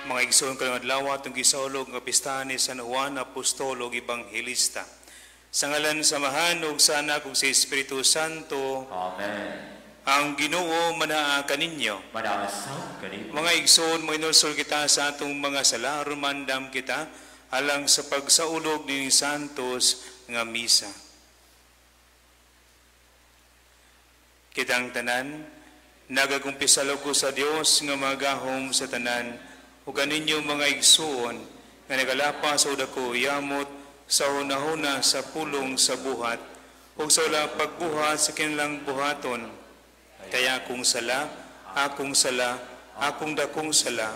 Mga igsoon, karong adlaw atong gisaulog nga pistahan ni San Juan Apostol ug Ebanghelista. Sa ngalan sa Amahan ug sa Anak ug sa Espiritu Santo. Amen. Ang Ginoo manaa kaninyo. Manaa sab kanimo. Mga igsoon, manginulsol kita sa atong mga sala, rumandam kita alang sa pagsaulog ni Santos nga misa. Kitang tanan, nagakumpisal ko sa Dios nga magahom sa tanan, ug kaninyo mga igsoon nga nagalapas sa dako yamot sa hunahuna sa pulong sa buhat ug sa wala pagbuhat sa kinilang buhaton. Kaya akong sala, akong sala, akong dakong sala.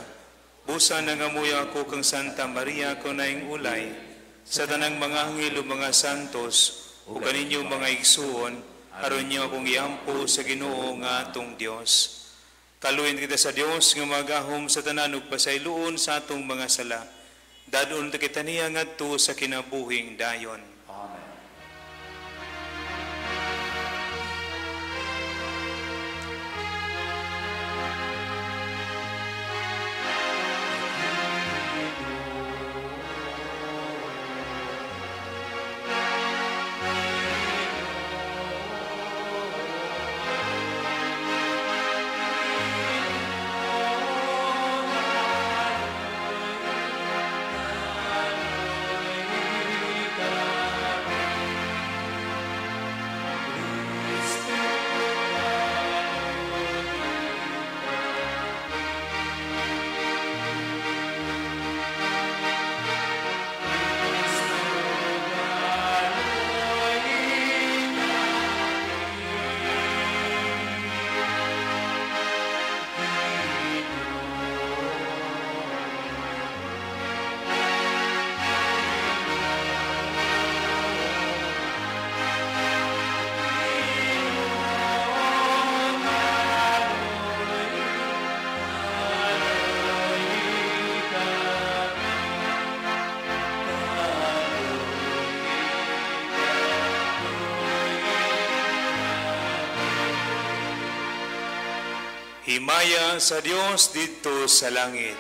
Busa nangamuyo ako kang Santa Maria ko naing ulay, sa tanang mga anghel ug mga santos, ug kaninyo mga igsuon, aron niyo akong iampo sa Ginoo nga atong Dios. Kaluoyan kita sa Dios nga magahom sa tanan ug pasayloon sa atong mga sala. Dadon ta kita niya ngadto sa kinabuhing dayon. Amen. Himaya sa Dios didto sa langit.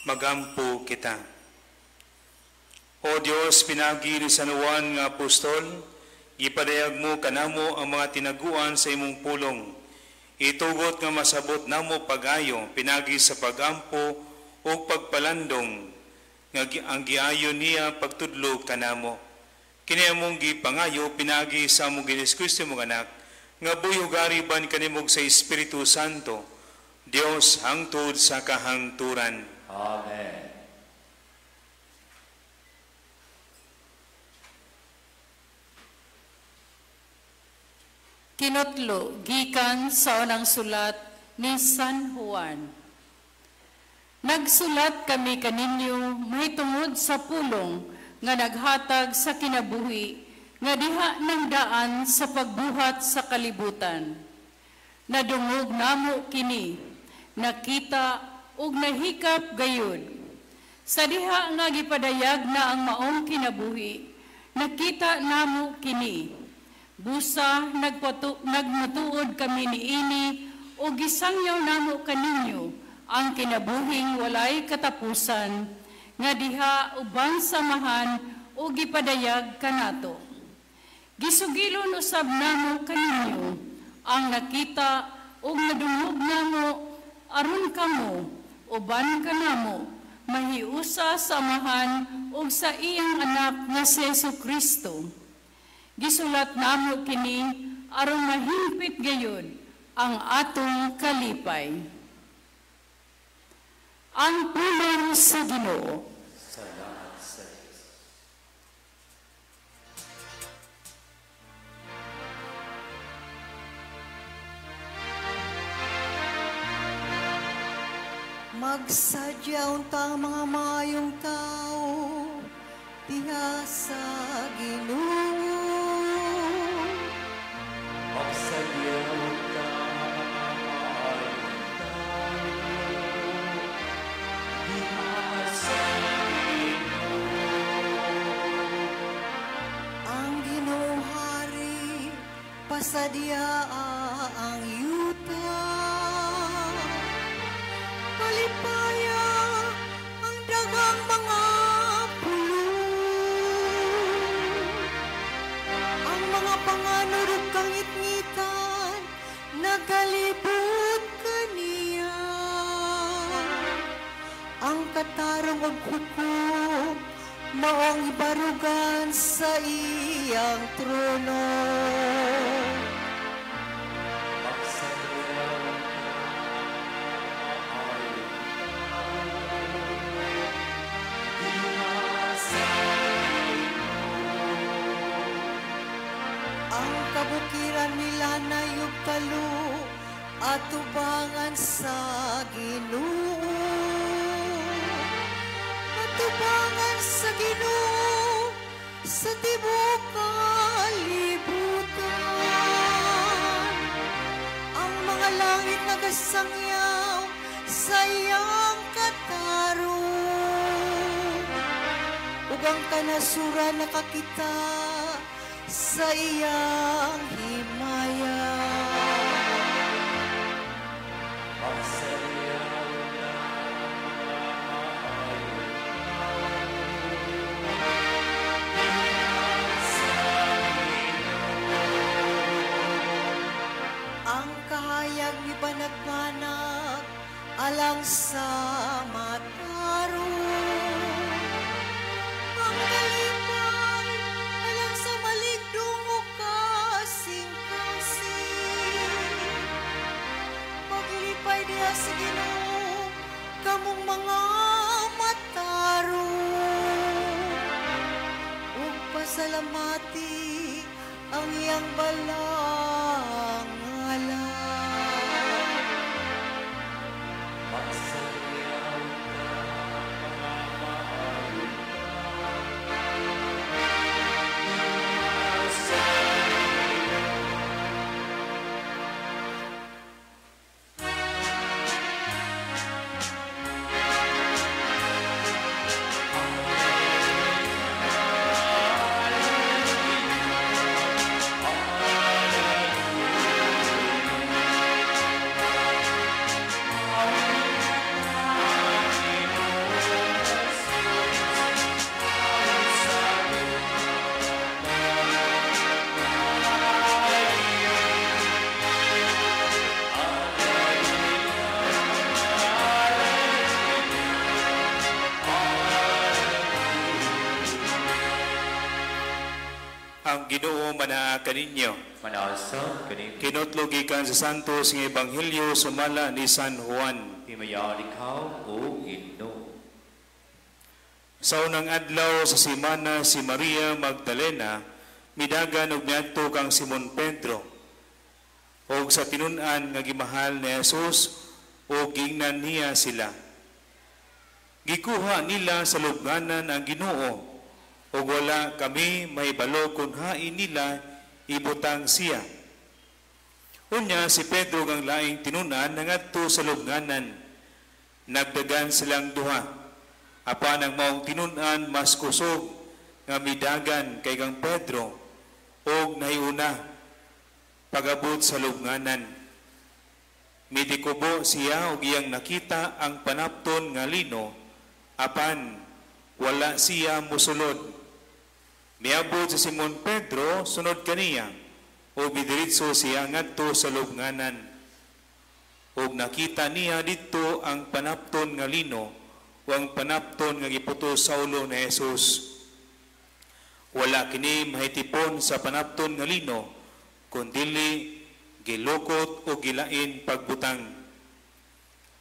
Magampo kita. O Diyos, pinagi ni San Juan nga apostol, Gipadayag mo kanamo ang mga tinaguan sa imong pulong. Itugot nga masabot namo pag-ayo pinagi sa pagampo ug pagpalandong nga ang giayon niya pagtudlo kanamo. Kini among gipangayo pinagi sa among Ginoong Kristo mong anak nga buhi ug gariban kanimog sa Espiritu Santo, Dios hangtod sa kahangturan. Amen. Kinotlo gikan sa unang sulat ni San Juan. Nagsulat kami kaninyo mahitungod sa pulong nga naghatag sa kinabuhi nga diha ng daan sa pagbuhat sa kalibutan. Nadungog namo kini, nakita ug nahikap gayud. Sa diha nga gipadayag na ang maong kinabuhi, nakita namo kini. Busa nagmatuod kami niini o gisangyaw namo kaninyo ang kinabuhing walay katapusan nga diha uban samahan o gipadayag kanato. Gisugilon usab namo kaninyo ang nakita ug nadungog namo aron kamo uban kanamo mahiusa samahan ug sa iyang anak nga si Jesu Kristo. Gisulat namo kini aron mahimpit gayud ang atong kalipay. Ang pulong sa Ginoo. Salamat sa Diyos. Magsadya untang mga maayong tao diha sa Ginoo. Magsadya untang mga maayong tao diha sa Ginoo. Ang Ginoo hari, pasadya ang yuta. Palipaya ang daghang mga pulo. Ang mga panganod ug kangitngitan nagalibot kaniya. Ang katarong ug hukom mao ang ibarugan sa iyang trono. Magsadya untang mga maayong tao diha sa Ginoo. Ang kabukiran nila ug talo atubangan sa Ginoo. Atubangan sa Ginoo sa tibuok kalibutan. Ang mga langit nagasangyaw sa iyang katarong, ug ang kanasuran nakakita sa iyang himaya. Magsadya untang mga maayong tao diha sa Ginoo. Ang kahayag ni banag-banag alang sa matarong. Ang kalipay alang sa maligdong o kasing-kasing. Maglipay diha sa Ginoo kamong mga matarong, ug pasalamati ang iyang balang ngalan. Magsadya untang mga maayong tao diha sa Ginoo. Ginoo manaa kaninyo. Manaa sab kanimo. Kinutlo gikan sa Santos nga Ebanghelyo sumala ni San Juan. Himayaan ikaw, O Ginoo. Sa unang adlaw sa semana, si Maria Magdalena midagan og miadto kang Simon Pedro og sa tinun-an nga gimahal ni Jesus ug gingnan niya sila. "Gikuha nila sa lubnganan ang Ginoo ug wala kami mahibalo kung hain nila ibutang siya." Unya si Pedro ug ang laing tinun-an nangadto sa lubnganan. Nagdagan silang duha. Apan ang maong tinun-an mas kusog nga midagan kay kang Pedro ug nahiuna pag-abot sa lubnganan. Midikubo siya ug iyang nakita ang panapton nga lino, apan wala siya musulod. Miabot si Simon Pedro sunod kaniya ug midiretso siya ngadto sa lubnganan. Ug nakita niya didto ang panapton nga lino o ang panapton nga giputos sa ulo ni Jesus. Wala kini mahitipon sa panapton nga lino, kundili gilukot o gilain pagbutang.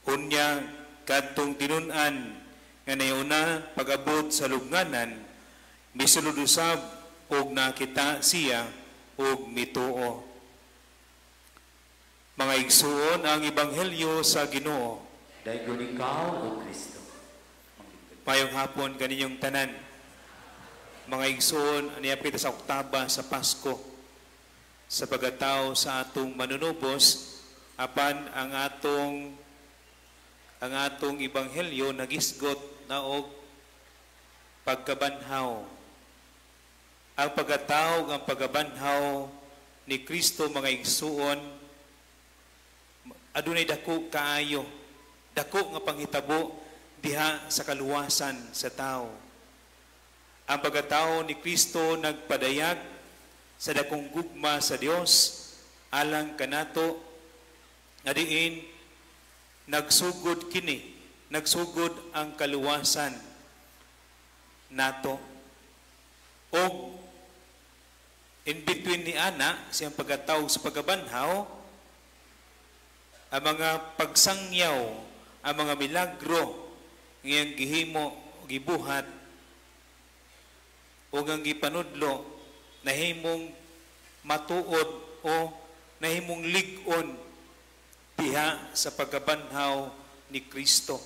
Unya kadtong tinun-an nga nahiuna pag-abot sa lubnganan, misulod usab og nakita siya og mituo. Mga igsuon, ang ebanghelyo sa Ginoo. Daygon ikaw, O Kristo. Mayong hapon kaninyong tanan. Mga igsuon, aniya kita sa oktaba sa Pasko. Sa pagkatao sa atong manunubos, apan ang atong ebanghelyo nagisgot na og pagkabanhaw. Ang pagkatao, ang pagkabanhaw ni Kristo, mga igsuon, adunay dako kaayo, dako nga panghitabo diha sa kaluwasan sa tao. Ang pagkatao ni Kristo nagpadayag sa dakong gugma sa Dios alang kanato nga diin nagsugod kini, nagsugod ang kaluwasan nato. Og in between ni ana siyang pagkatao sa pagkabanhaw, ang mga pagsangyaw, ang mga milagro ngayang gihimo, gibuhat o ang gipanudlo, nahimong matuod o nahimong lig-on diha sa pagkabanhaw ni Kristo.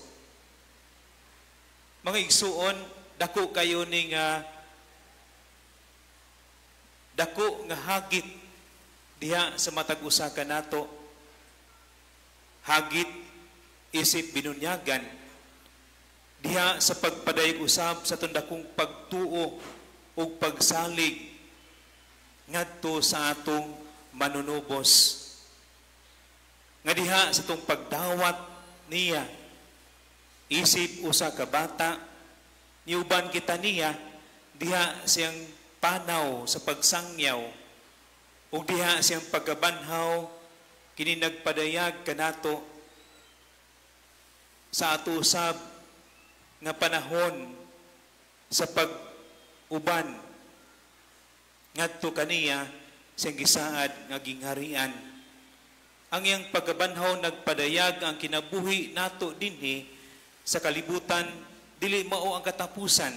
Mga igsuon, dako kayo ni nga dako nga hagit diha sa matag usa kanato. Hagit isip binunyagan diha sa pagpadayag usab sa tundakong pagtuo ug pagsalig ngadto sa atong manunubos. Nga diha sa atong pagdawat niya isip usa ka bata, niuban kita niya diha siyang panaw sa pagsangyaw ug diha siyang pagkabanhaw, kini nagpadayag kanato sa ato usab nga panahon sa pag-uban ngadto kaniya siyang gisaad nga gingharian. Ang iyang pagkabanhaw nagpadayag ang kinabuhi nato dinhi sa kalibutan dili mao ang katapusan,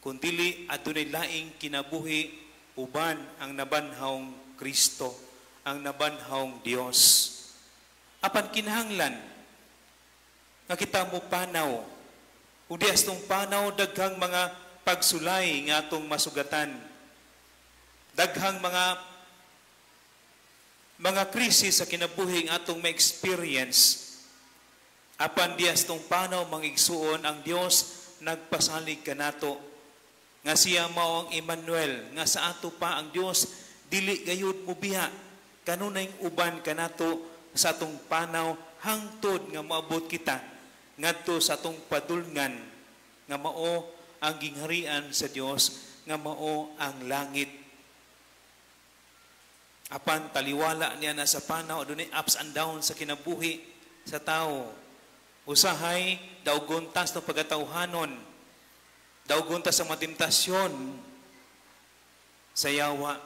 kundili adunay laing kinabuhi uban ang nabanhawng Kristo, ang nabanhawng Dios. Apan kinahanglan nga kita mo panaw. Ug di astong panaw, daghang mga pagsulay nga atong masugatan. Daghang mga krisis sa kinabuhi nga atong ma-experience. Apan di astong panaw, mga igsuon, ang Dios nagpasalig kanato nga siya mao ang Emmanuel, nga sa ato pa ang Dios dili gayud mobiya, kanunay uban kanato sa atong panaw hangtod nga moabot kita ngadto sa atong padulngan nga mao ang gingharian sa Dios, nga mao ang langit. Apan taliwala niya na sa panaw adunay ups and downs sa kinabuhi sa tao. Usahay daugon ta sa pagkatawhanon, daugon ta sa mga temptasyon. sa yawa.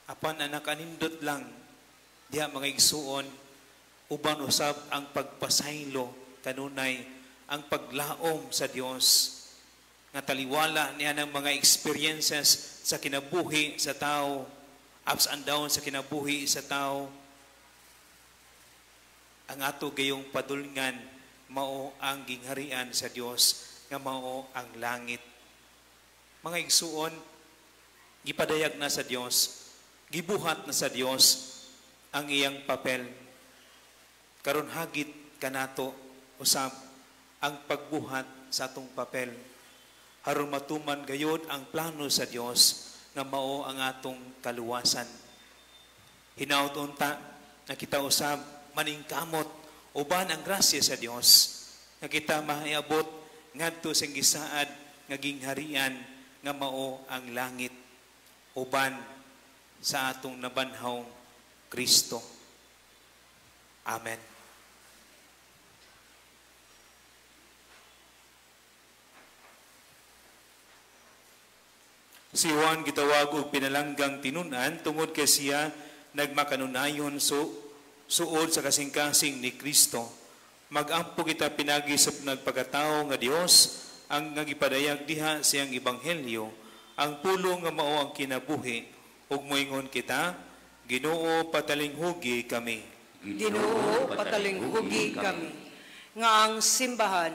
Apan ang nakanindot lang diha mga igsuon, uban usab ang pagpasaylo kanunay, ang paglaom sa Dios nga taliwala niya ng mga experiences sa kinabuhi sa tao, ups and downs sa kinabuhi sa tao. Ang ato gayong padulngan mao ang gingharian sa Dios nga mao ang langit. Mga igsuon, gipadayag na sa Dios, gibuhat na sa Dios ang iyang papel. Karon hagit kanato usab ang pagbuhat sa atong papel. Aron matuman gayod ang plano sa Dios nga mao ang atong kaluwasan. Hinaut unta nga kita usab maningkamot uban ang grasya sa Dios nga kita mahiabot ngadto sa gisaad nga gingharian nga mao ang langit uban sa atong nabanhawng Kristo. Amen. Si Juan gitawag og pinalanggang tinun-an tungod kay siya nagmakanunayon suod sa kasing-kasing ni Kristo. Magampo kita pinagi sa nagpagkatao nga Dios ang nga gipadayag diha siyang ebanghelyo, ang pulong nga mao ang kinabuhi, ug moingon kita, Ginoo, patalinghugi kami. Ginoo, patalinghugi kami. Nga ang simbahan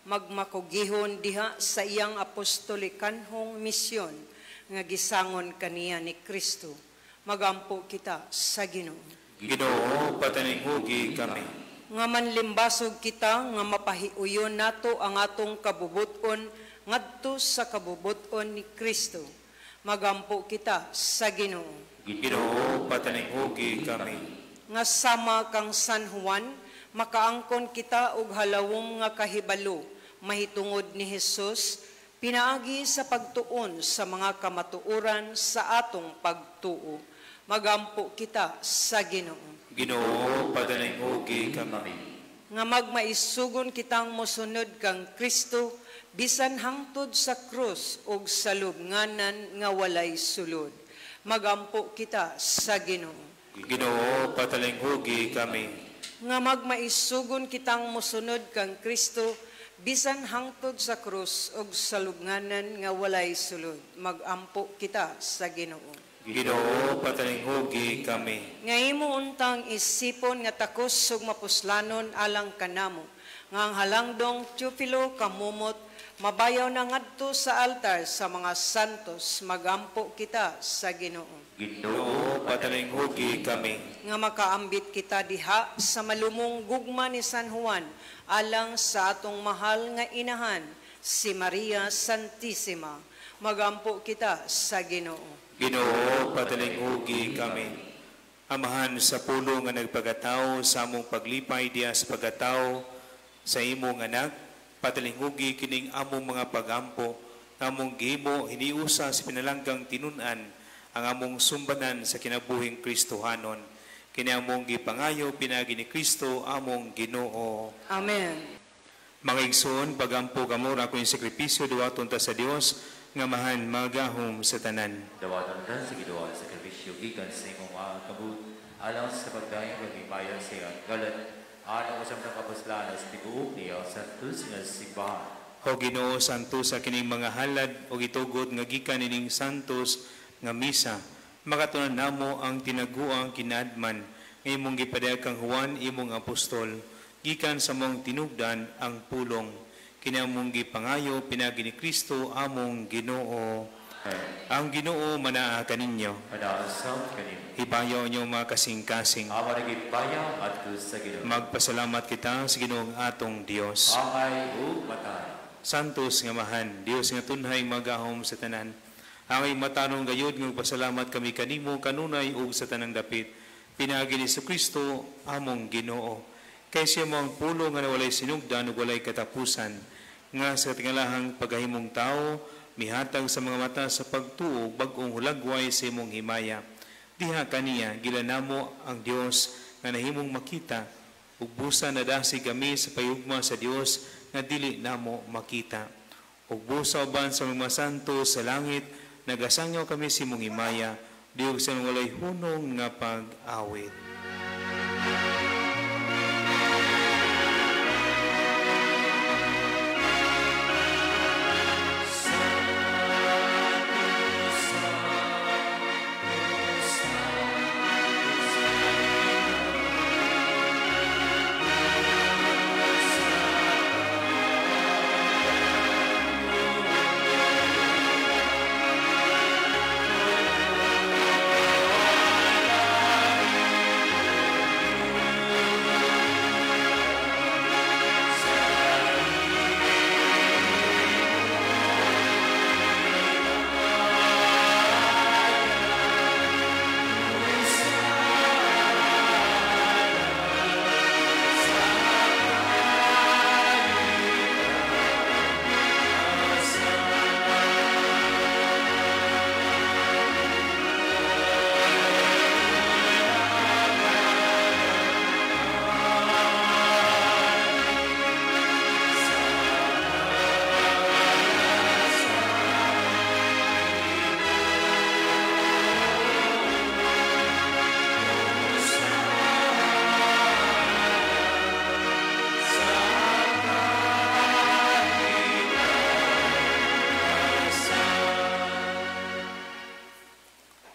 magmakugihon diha sa iyang apostolikanhong misyon nga gisangon kaniya ni Kristo. Magampo kita sa Ginoo. Ginoo, patalinghugi kami. Nga manlimbasog kita nga mapahiuyon nato ang atong kabubuton ngadto sa kabubuton ni Kristo. Magampo kita sa Ginoo. Ginoo, patalinghugi kami. Nga sama kang San Juan, makaangkon kita og halawom nga kahibalo mahitungod ni Hesus pinaagi sa pagtuon sa mga kamatuoran sa atong pagtuo. Magampo kita sa Ginoo. Ginoo, patalinghugi kami. Nga magmaisugon kitang mosunod kang Kristo bisan hangtod sa krus ug sa lubnganan nga walay sulod. Magampo kita sa Ginoo. Ginoo, patalinghugi kami. Nga magmaisugon kitang mosunod kang Kristo bisan hangtod sa krus ug sa lubnganan nga walay sulod. Magampo kita sa Ginoo. Ginoo, patalinghugi kami. Nga imo untang isipon nga takos ug mapuslanon alang kanamo, nga ang halangdong Teofilo kamumot mabayaw na ngadto sa altar sa mga santos. Magampo kita sa Ginoo. Ginoo, patalinghugi kami. Nga makaambit kita diha sa malumong gugma ni San Juan alang sa atong mahal nga inahan si Maria Santissima. Magampo kita sa Ginoo. Ginoo, patalinghugi kami. Amahan sa pulo nga nagpagataw sa among paglipay diha sa pagataw sa imong anak, patalinghugi kining among mga pagampo, among gihimo hiniusa sa pinalanggang tinun-an ang among sumbanan sa kinabuhing Kristohanon. Kini among gipangayo pinaagi ni Kristo among Ginoo. Amen. Mga igsoon, pagampo kamo ra akong sakripisyo duwaton ta sa Dios nga mahan magahom sa tanan. Dawaton ta sa Ginoo ang sakripisyo gikan sa imong mga kabut alang sa pagdayon kag himaya sa iyang ngalan, alang usab ng kapuslanan sa tibuok niya santos nga simbahan. O Ginoo, santos sa kining mga halad o gitugot nga gikan nining santos nga misa, makatunan namo ang tinaguang kinadman nga imong gipadayag kang Juan imong apostol, gikan sa mong tinugdan ang pulong. Kini among gipangayo pinaagi ni Kristo among Ginoo. Ang Ginoo manaa kaninyo. Manaa sab kanimo. Ibayaw niyo mga kasing-kasing. Amo nagibayaw adto sa Ginoo. Magpasalamat kita sa Ginoong atong Dios. Angay ug matay. Santos nga mahan, Dios nga tunhay magahom sa tanan. Angay matanong gayud nga magpasalamat kami kanimo kanunay ug sa tanang dapit. Pinaagi ni Kristo among Ginoo. Kay siya mo ang pulo nga nawalay sinugdan ug walay katapusan, nga sa tingalahang paghahimong tao mihatag sa mga mata sa pagtuo bag-ong hulagway sa imong himaya. Diha kaniya gilanamo ang Dios nga nahimong makita ug busa nadasig kami sa payugma sa Dios nga dili namo makita. Ug busa uban sa mga santo sa langit nagasangyaw kami sa imong himaya, diog sa walay hunong nga pag-awit.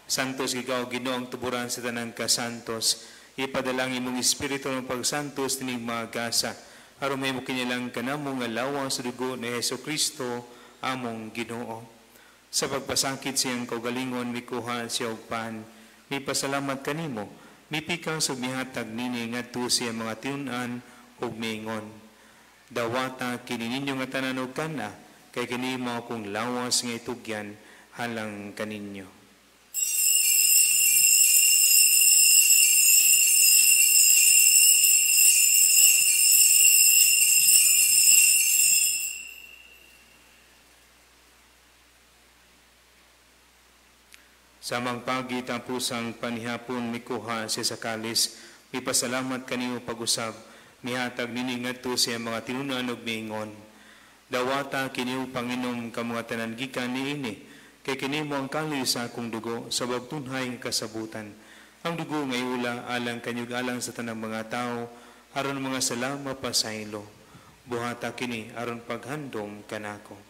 Santos ikaw Ginoong tuburan sa tanang kasantos, ipadalang imong espiritu ng pagsantos tining mga gasa, aron mahimo kinilang kanamo nga lawas sa dugo ni Hesus Kristo among Ginoo. Sa pagpasakit siyang kaugalingon mikuha siya og pan, mipasalamat kanimo, mipikas ug mihatag nini ngadto sa iyang mga tinun-an ug miingon. Dawata kini ninyo nga tanan og kana, kay kini mao akong lawas nga itugyan halang kaninyo. Samang pagitapusang panihapon mikuha siya sa kalis, mipasalamat kanimo pag-usab, mihatag nini ngadto sa iyang mga tinunan ug miingon. Dawata kini panginom ka mga tanan gikan niini, kay kini mo ang kalis sa akong dugo sa bagtunhay nga kasabutan. Ang dugo nga iula alang kanyog alang sa tanang mga tawo, aron mga sala mapasaylo. Buhata kini aron paghandom kanako.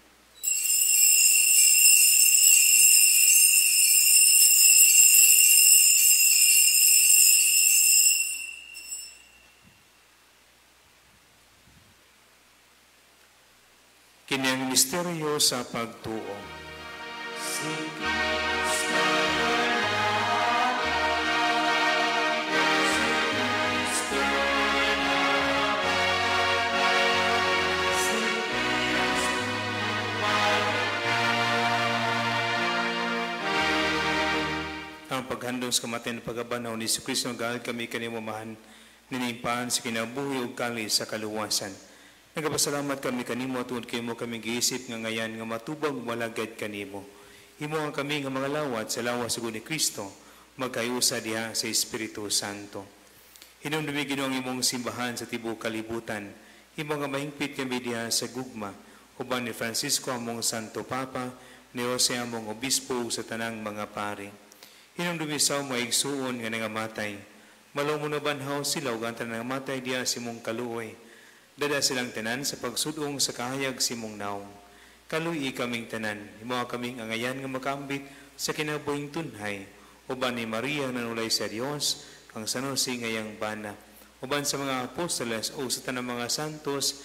Kini ang misteryo sa pagtuo. Si Kristo si Kristo si Kristo. Ang paghandom sa kamatayan at pagkabanaw ni Jesucristo galit kami kanimo mahan ninimpahan sa kinabuhi ug kalis sa kaluwasan. Nagapasalamat kami kanimo tungod kay mo kami giisip nga ngayan nga matubang malagad kanimo. Himo ang kami nga mga lawat sa lawas ni Kristo, magkayusa diha sa Espiritu Santo. Hinumdumi Ginoo ang imong simbahan sa tibuok kalibutan. Himo nga mahingpit kami diha sa gugma uban ni Francisco among Santo Papa, ni Jose among Obispo ug sa tanang mga pari. Hinumdumi sa mga igsuon nga nangamatay. Malong mo na banhaw sila ug ang tanang nangamatay diha sa imong kaluoy. Dada silang tanan sa pagsudong sa kahayag simong naong. Kaluyi kaming tanan, himo kaming angayan nga makaambit sa kinabuhing tunhay, uban ni Maria nanulay sa Dios, ang San Jose ngayang bana, uban sa mga apostoles o sa tanang mga santos,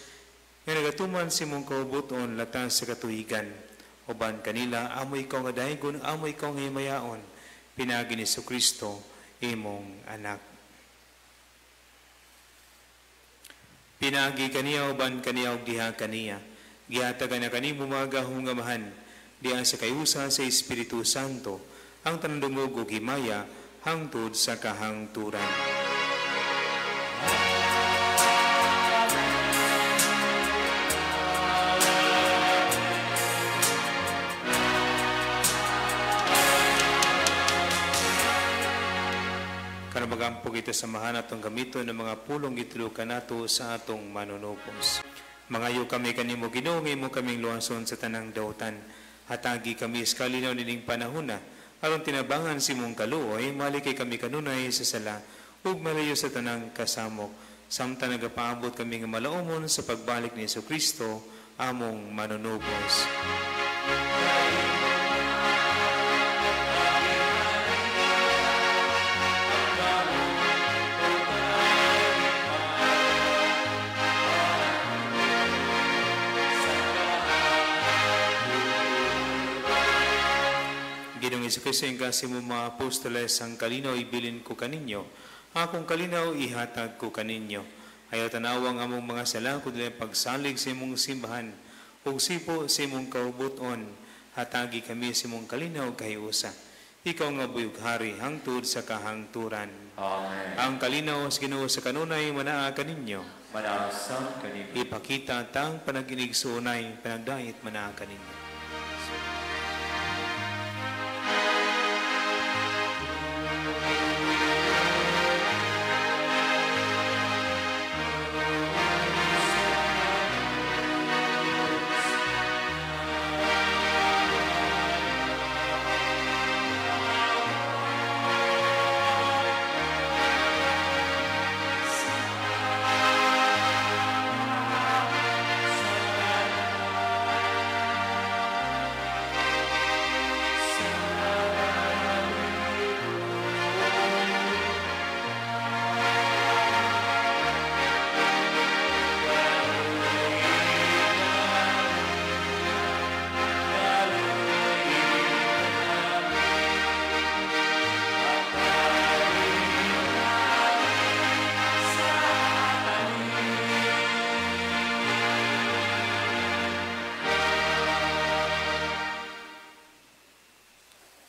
nga nagatuman si mong kaubuton latas sa katuigan. Uban kanila, amo ikaw nga daygon, amo ikaw nga himayaon, pinaagi ni Jesucristo, imong anak. Pinaagi kaniya uban kaniya og diha kaniya. Gihatagan na kanimo mga gahom nga amahan, diha sa kayusa sa Espiritu Santo, ang tanang dungog ug himaya hangtod sa kahangturan. Magampo kita samahan atong gamiton ng mga pulong gitulukan nato sa atong manunubos. Mangayo kami kanimo Ginoo, imo kaming luwason sa tanang dautan. Hatagi kami sa kalinaw nining panahona, aron tinabangan si mong kaluoy, malikay kami kanunay sa sala, ug malayo sa tanang kasamok. Samtang nagapaabot kami nga malaumon sa pagbalik ni Jesucristo, among manunubos. Ginoong Jesucristo, ang kasi mo mga apostoles, ang kalinaw ibilin ko kaninyo, akong kalinaw ihatag ko kaninyo. Ayaw tanawang among mga sala, kundi pagsalig sa imong simbahan, ug sipo sa imong kaubuton, hatagi kami sa imong kalinaw kahiusa. Ikaw nga buyog hari, hangtod sa kahangturan. Amen. Ang kalinaw sa Ginoo sa kanunay manaa kaninyo. Manaa sad kaninyo. Ipakita tang panaginig suunay, panagdait manaa kaninyo.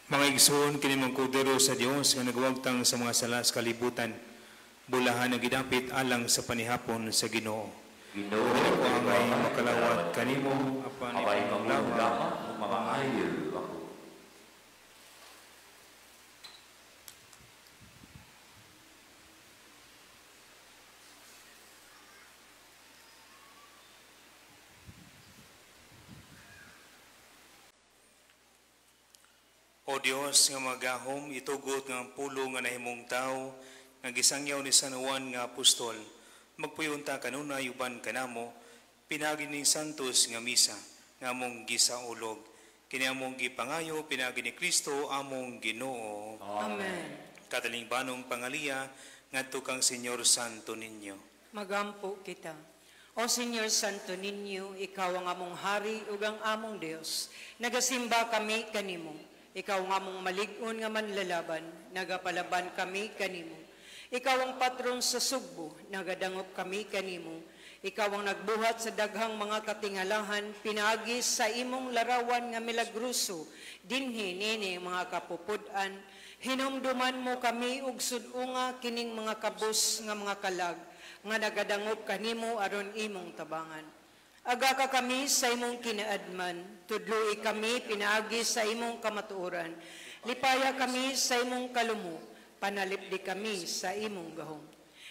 Mga igsoon, kini mong kordero sa Dios nga nagwagtang sa mga sala sa kalibutan, bulahan ang gidapit alang sa panihapon sa Ginoo. Ginoo, ako angay makalawat kanimo, apan abay imong magulo lawa. lamang ug mamaayo ako. O Dios nga magahom, itugot nga ang pulo nga nahimong tao, nga gisangyaw ni San Juan nga apostol, magpuyunta kanunay uban kanamo, pinaagi ning santos nga misa, nga among gisaulog. Kini among gipangayo, pinaagi ni Kristo among Ginoo. Amen. Katalingbanong pangaliya, ngadto kang Señor Santo Niño. Magampo kita. O Señor Santo Niño, ikaw ang among hari ug ang among Dios. Nagasimba kami kanimo. Ikaw ang among malig-on nga manlalaban, nagapalaban kami kanimo. Ikaw ang patron sa Sugbo, nagadangop kami kanimo. Ikaw ang nagbuhat sa daghang mga katingalahan, pinaagi sa imong larawan nga milagroso, dinhi nini mga kapupud-an. Hinumduman mo kami og sud-unga kining mga kabus nga mga kalag, nga nagadangop kanimo aron imong tabangan. Aga ka kami sa imong kinaadman, tudloi kami pinaagi sa imong kamatuoran. Lipaya kami sa imong kalumo, panalipdi kami sa imong gahom.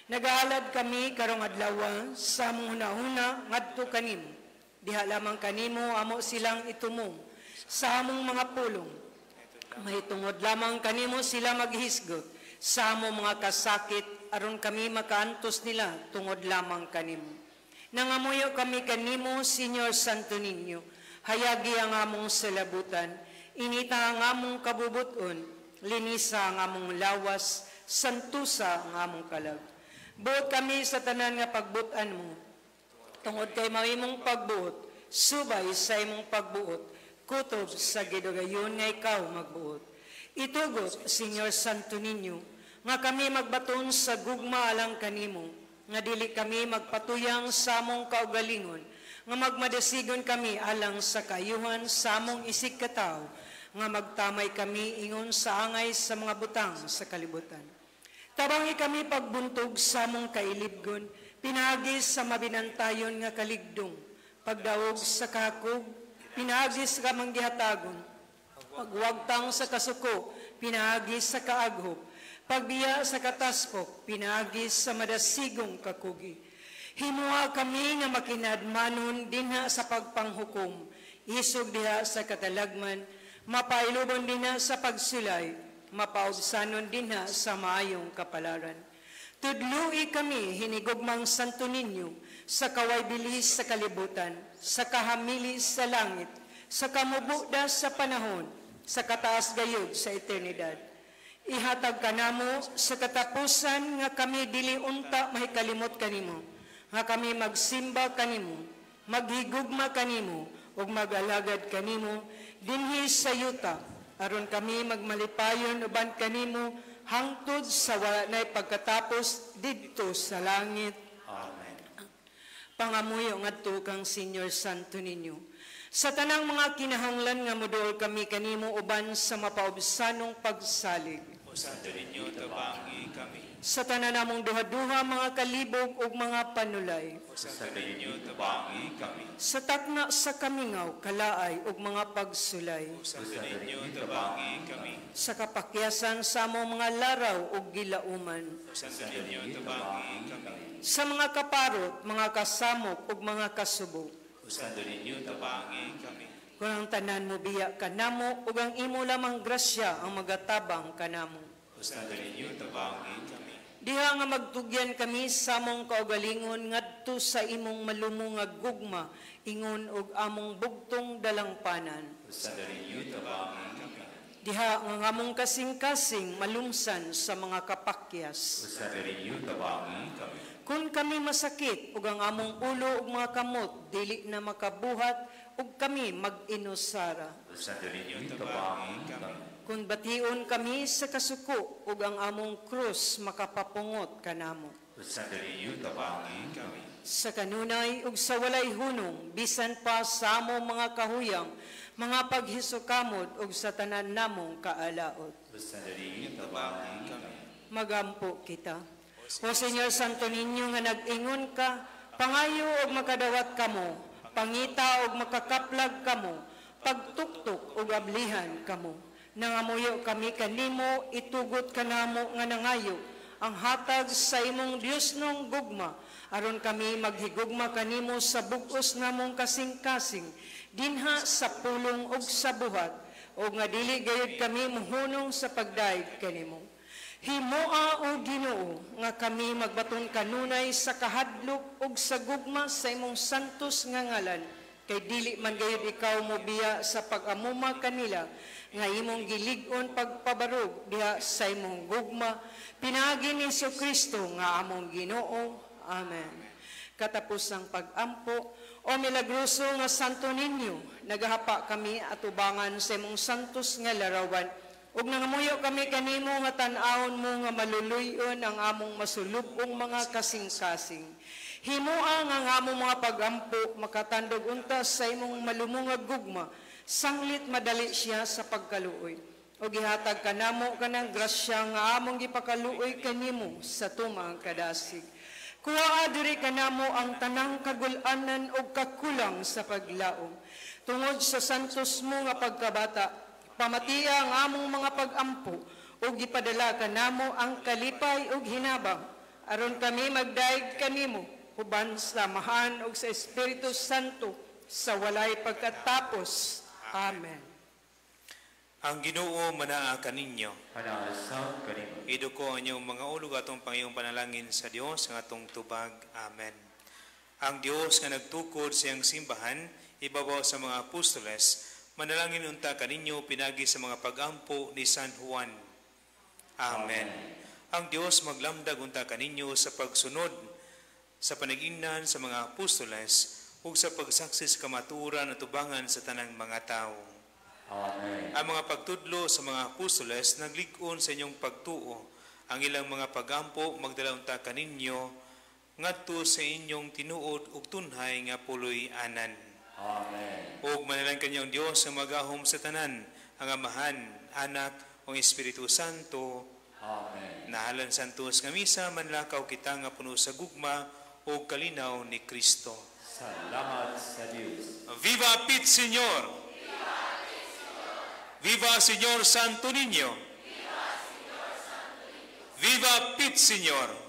Nagaalad kami karong adlaw sa among hunahuna ngadto kanimo. Diha lamang kanimo amo silang itumong sa among mga pulong. Mahitungod lamang kanimo sila maghisgot sa among mga kasakit aron kami makaantos nila tungod lamang kanimo. Nangamuyo kami kanimo, Señor Santo Niño, hayagi ang among salabutan, inita ang among kabubuton, linisa ang among lawas, santusa ang among kalag. Buot kami sa tanan nga pagbutan mo, tungod kay mao imong pagbuot, subay sa imong pagbuot, kutob sa gidugayon nga ikaw magbuot. Itugot, Señor Santo Niño, nga kami magbaton sa gugma alang kanimo, nga dili kami magpatuyang sa among kaugalingon, nga magmadasigon kami alang sa kaayuhan sa among isig katawo, nga magtamay kami ingon sa angay sa mga butang sa kalibutan. Tabangi kami pagbuntog sa among kailibgon, pinaagi sa mabinantayon nga kaligdong, pagdaog sa kakog, pinaagi sa kamanggihatagon, pagwagtang sa kasuko, pinaagi sa kaaghop, pagbiya sa kataspok, pinaagi sa madasigong kakugi. Himuha kami nga makinadmanon dinha sa pagpanghukom, Isog diha sa katalagman, mapailubon dinha sa pagsulay, mapaubsanon dinha sa maayong kapalaran. Tudlui kami, hinigugmang Santo Niño, sa kaway-bilis sa kalibutan, sa kahamili sa langit, sa kamubuda sa panahon, sa kataas gayud sa eternidad. Ihatag kanamo sa katapusan nga kami dili unta mahikalimot kanimo, nga kami magsimba kanimo, maghigugma kanimo, ug mag-alagad kanimo dinhi sa yuta, aron kami magmalipayon uban kanimo hangtod sa wala na'y pagkatapos didto sa langit. Amen. Pangamuyo ngadto kang Señor Santo Niño, sa tanang mga kinahanglan nga moduol kami kanimo uban sa mapaubsanong pagsalig. O Santo Niño, tabangi kami. Sa tanan namong duha-duha mga kalibog ug mga panulay. O Santo Niño, tabangi kami. Sa takna sa kamingaw, kalaay ug mga pagsulay. O Santo Niño, tabangi kami. Sa kapakyasan sa among mga laraw ug gilauman. O Santo Niño, tabangi kami. Sa mga kaparot, mga kasamok ug mga kasubo. O Santo Niño, tabangi kami. Kung ang tanan mo biya kanamo ug ang imo lamang grasya ang magatabang kanamo. O Santo Niño, tabangi kami. Diha nga magtugyan kami sa among kaugalingon ngadto sa imong malumo nga gugma, ingon og among bugtong dalangpanan. O Santo Niño, tabangi kami. Diha nga among kasing-kasing malungsan sa mga kapakyas. O Santo Niño, tabangi kami. Kung kami masakit ug ang among ulo ug mga kamot dili na makabuhat ug kami mag-inusara. O Santo Niño, tabangi kami. Kung bation kami sa kasuko ug ang among krus makapapungot kanamo. O Santo Niño, tabangi kami. Sa kanunay ug sa walay hunong, bisan pa sa among mga kahuyang, mga paghisukamot ug sa tanan namong kaalaot. O Santo Niño, tabangi kami. Magampo kita. O Señor Santo Niño nga nag-ingon ka, pangayo og makadawat kamo, pangita og makakaplag kamo, pagtuktok og ablihan kamo. Nangamuyo kami kanimo, itugot kanamo nga nangayo ang hatag sa imong Dios nong gugma, aron kami maghigugma kanimo sa bug-os namong kasing-kasing, dinha sa pulong ug sa buhat, ug nga dili gayud kami muhunong sa pagdayeg kanimo. Himoa o Ginoo nga kami magbaton kanunay sa kahadlok ug sa gugma sa imong santos nga ngalan, kay dili man gayud ikaw mobiya sa pag-amuma kanila nga imong gilig-on pagpabarog diha sa imong gugma pinaagi ni Kristo nga among Ginoo. Amen. Katapos ang pag-ampo, o milagroso nga Santo Niño, nagahapa kami atubangan sa imong santos nga larawan. Ug nangamuyo kami kanimo nga tan-awon mo nga maluluyon ang among masulubong mga kasing-kasing. Himoa nga ang among mga pagampo makatandog unta sa imong malumungag gugma, sanglit madali siya sa pagkaluoy. Ug gihatag kanamo kanang grasya nga among gipakaluoy kanimo sa tumang kadasig. Kuhaa diri kanamo ang tanang kagul-anan ug kakulang sa paglaom. Tungod sa santos mo nga pagkabata, pamatiya ang among mga pag-ampo ug gipadala kanamo ang kalipay ug hinabang aron kami magdaig kanimo huban sa Amahan ug sa Espiritu Santo sa walay pagkatapos. Amen. Ang Ginoo manaa kaninyo. Manaa sab kanimo. Iduko ang inyong mga ulog atong pangayong panalangin sa Dios ang atong tubag. Amen. Ang Dios nga nagtukod sa iyang simbahan ibabaw sa mga apostoles, manalangin unta kaninyo pinagi sa mga pagampo ni San Juan. Amen. Ang Dios maglamdag unta kaninyo sa pagsunod sa panag-ingnan sa mga apostoles ug sa pagsaksi sa kamatuoran at tubangan sa tanang mga tawo. Amen. Ang mga pagtudlo sa mga apostoles naglig-on sa inyong pagtuo. Ang ilang mga pagampo magdala unta kaninyo ngadto sa inyong tinuod ug tunhay nga puloy-anan. Amen. Ug manalang kanyang Dios ang magahom sa tanan, ang Amahan, Anak, ug Espiritu Santo. Amen. Nahalan santos nga misa, manlakaw kita nga puno sa gugma ug kalinaw ni Kristo. Salamat sa Dios. Viva Pit Señor! Viva Señor Santo Niño! Viva Pit Señor!